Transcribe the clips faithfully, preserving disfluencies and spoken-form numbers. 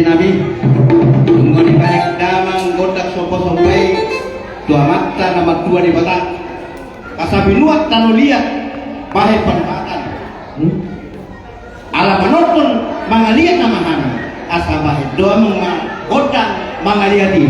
Nami, nunga dibaen damang gondang somba-somba i tu Amanta na martua Debata. Asa binuat tano liat bahen panumbahan. Hmm? Ala manonton mangaliat nama hami, asa bahen damang ma gondang mangaliat i.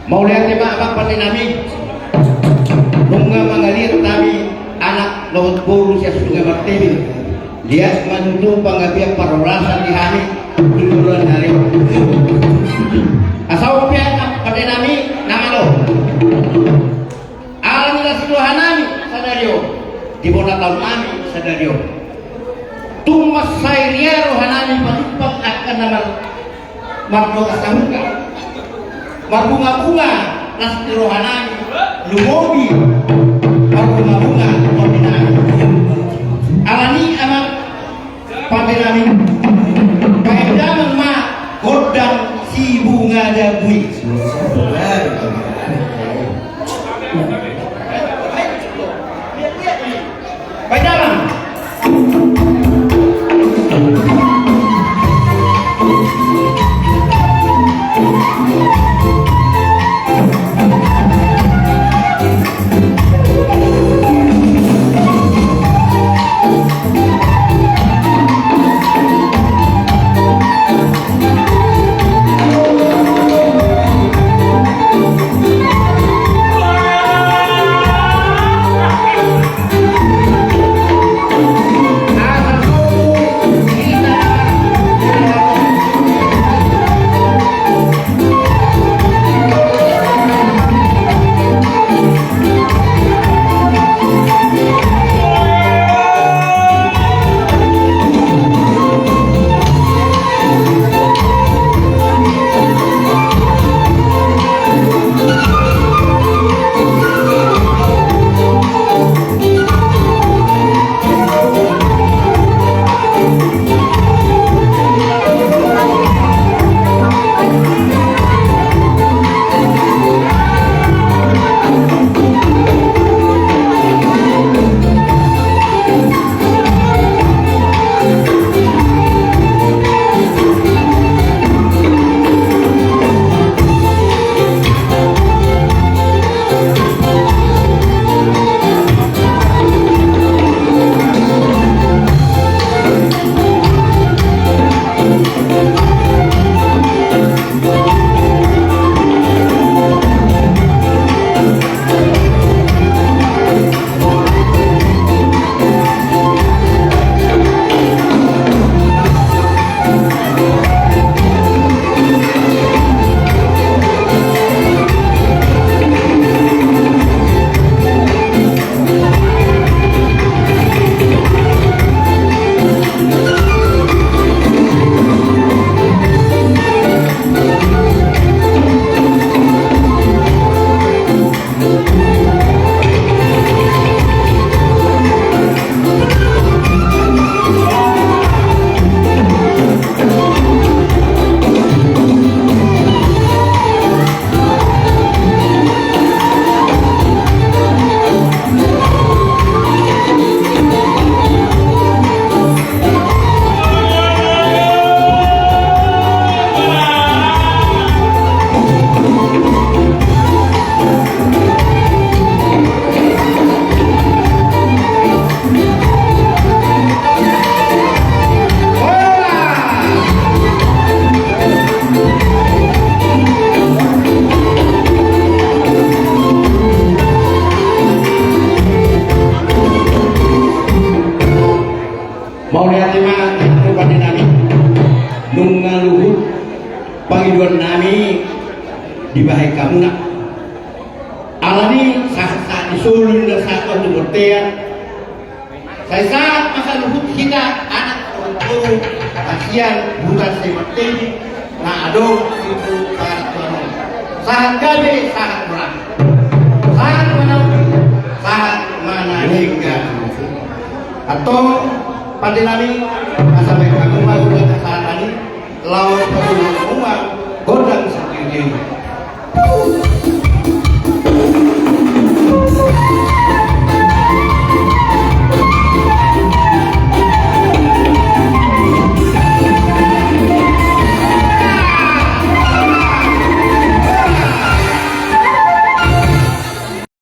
Mauliate ma amang pande nami. Nunga mangaliat hami anak dohot boru sian Sungai Martebing. Liat ma tutu panggabean parhorasan di hami di bulan hari. Asa on pe amang pande nami na malo. Ala ni las ni rohanami sadari on, di bona taon nami sadari on. Tung mansai ria rohanami pajumpang angka na mar-, mardongan sahuta. Marbungabunga las ni rohanami, lumobi marbungabunga rohanami. Ala ni amang pande nami, baen damang ma gondang si bunga dabu i. Baen damang. Mauliate ma di hamu pande nami. Nunga luhut pangidoan nami dibahen hamuna. Alani sahat-sahat ni solu na sahat tu bontean. Sai sahat ma saluhut hita anak dohot boru sian huta Sungai Martebing na adong di tu sahat tu anon. Sahat gabe, sahat horas. Sahat ma na uli, sahat ma na denggan. Antong pande nami, asa bahen hamu ma ulaon sahat nami. Laho patulak